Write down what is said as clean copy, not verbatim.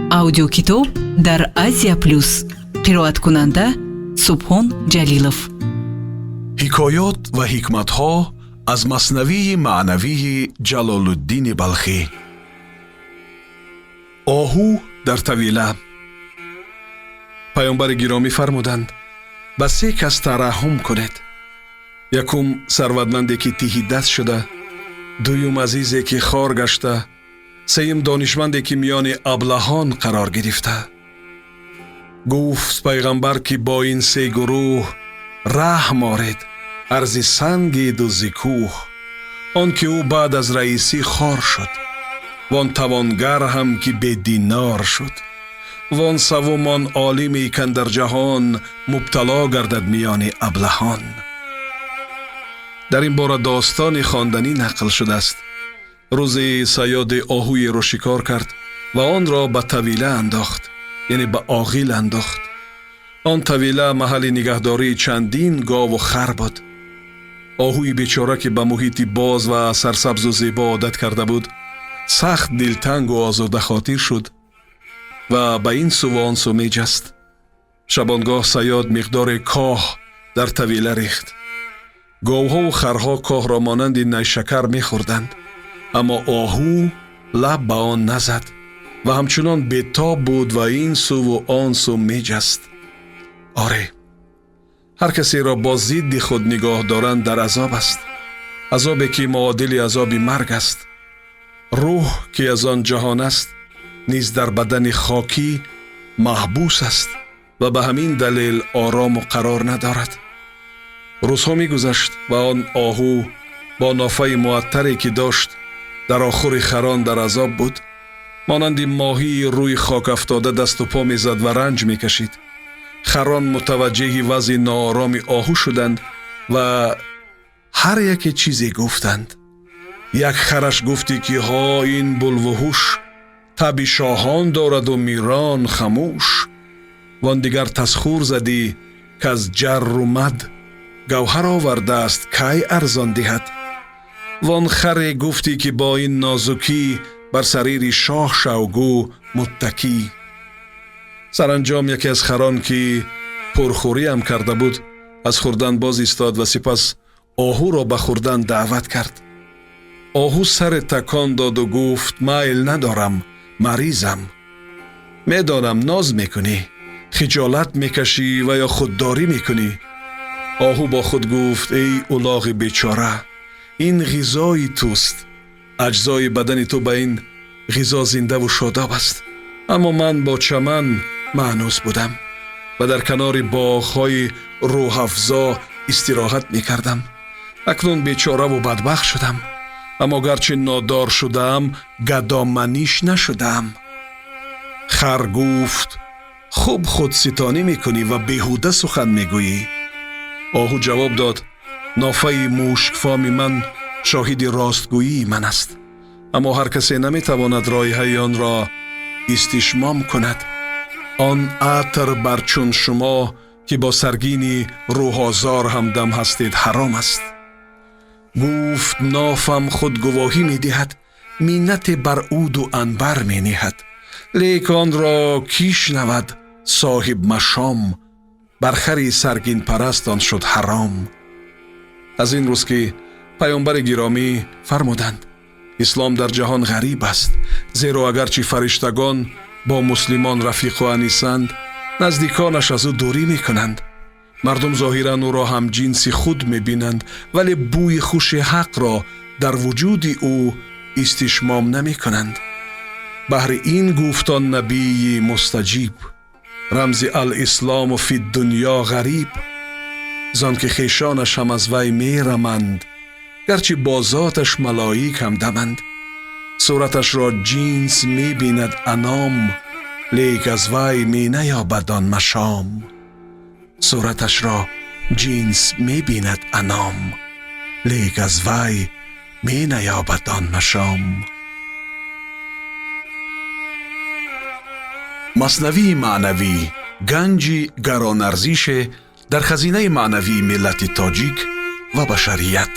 Аудиокитоб дар Азия Плюс. Қироаткунанда Субҳон Ҷалилов. Ҳикоёт ва ҳикматҳо аз Маснавии маънавии Ҷалолуддини Балхӣ. Оҳу дар тавила. Паёмбари гиромӣ фармуданд: ба се кас тараҳҳум кунед: якум, сарватманде, ки тиҳидаст шуда, дуюм, азизе, ки хор гашта, сеюм, донишманде, ки миёни аблаҳон қарор гирифта. Гуфт пайғамбар, ки бо ин се гурӯҳ раҳм оред, арзи сангиду зи кӯҳ. Он ки ӯ баъд аз раисӣ хор шуд, вон тавонгар ҳам, ки бединор шуд, вон саввум, он олиме, кан дар ҷаҳон мубтало гардад миёни аблаҳон. Дар ин бора достони хонданӣ нақл шудааст. Рӯзе саёде оҳуеро шикор кард ва онро ба тавила андохт, яъне ба оғил андохт. Он тавила маҳалли нигаҳдории чандин гову хар буд. Оҳуи бечора, ки ба муҳити боз ва сарсабзу зебо одат карда буд, сахт дилтангу озурдахотир шуд ва ба ин суву он су меҷаст. Шабонгоҳ саёд миқдоре коҳ дар тавила рехт. Говҳову харҳо коҳро монанди найшакар мехӯрданд, аммо оҳу лаб ба он назад ва ҳамчунон бетоб буд ва ин суву он су меҷаст. Оре, ҳар касеро бо зидди худ нигоҳ доранд, дар азоб аст, азобе, ки муодили азоби марг аст. Рӯҳ, ки аз он ҷаҳон аст, низ дар бадани хокӣ маҳбус аст ва ба ҳамин далел орому қарор надорад. Рӯзҳо мегузашт ва он оҳу бо нофаи муаттаре, ки дошт, дар охури харон дар азоб буд. Монанди моҳии рӯи хок афтода дасту по мезад ва ранҷ мекашид. Харон мутаваҷҷеҳи вазъи ноороми оҳу шуданд ва ҳар яке чизе гуфтанд. Як хараш гуфтӣ, ки ҳо, ин булвуҳуш таби шоҳон дораду мирон хамӯш. Вон дигар тасхур задӣ, каз ҷарру мад гавҳар овардааст, кай арзон диҳад. Вон харе гуфтӣ, ки бо ин нозукӣ бар сарири шоҳ шавгӯ муттакӣ. Саранҷом яке аз харон, ки пурхӯриам карда буд, аз хӯрдан боз истод ва сипас оҳуро ба хӯрдан даъват кард. Оҳу саре такон доду гуфт: «Майл надорам, маризам». «Медонам, ноз мекунӣ, хиҷолат мекашӣ ва ё худдорӣ мекунӣ». Оҳу бо худ гуфт: «Эй улоғи бечора, ин ғизои туст. Аҷзои бадани ту ба ин ғизо зиндаву шодоб аст, аммо ман бо чаман маънус будам ва дар канори боғҳои рӯҳафзо истироҳат мекардам. Акнун бечораву бадбахт шудам, аммо гарчи нодор шудаам, гадоманиш нашудаам». Хар гуфт: «Хуб худситонӣ мекунӣ ва беҳуда сухан мегӯӣ». Оҳу ҷавоб дод: «Нофаи мушкфоми ман шоҳиди ростгӯии ман аст, аммо ҳар касе наметавонад роиҳаи онро истишмом кунад. Он атр бар чун шумо, ки бо саргини рӯҳозор ҳамдам ҳастед, ҳаром аст». Гуфт: «Нофам худ гувоҳӣ медиҳад, миннате бар уду анбар мениҳад, лек онро кӣ шунавад соҳибмашом? Бар хари саргинпараст он шуд ҳаром». Аз ин рӯз, ки паёмбари гиромӣ фармуданд: «Ислом дар ҷаҳон ғариб аст, зеро агарчи фариштагон бо муслимон рафиқу анисанд, наздиконаш аз ӯ дурӣ мекунанд. Мардум зоҳиран ӯро ҳамҷинси худ мебинанд, вале бӯи хуши ҳақро дар вуҷуди ӯ истишмом намекунанд». Баҳри ин гуфт он набии мустаҷиб: «Рамзи алислому фи дунё ғариб, зон ки хешонаш ҳам аз вай мераманд, гарчи бо зоташ малоик ҳамдаманд. Сураташро ҷинс мебинад аном, лек аз вай менаёбад он машом. Сураташро ҷинс мебинад аном, лек аз вай менаёбад он машом». Маснавии маънавӣ ганҷи гаронарзише дар хазинаи маънавии миллати тоҷик ва башарият.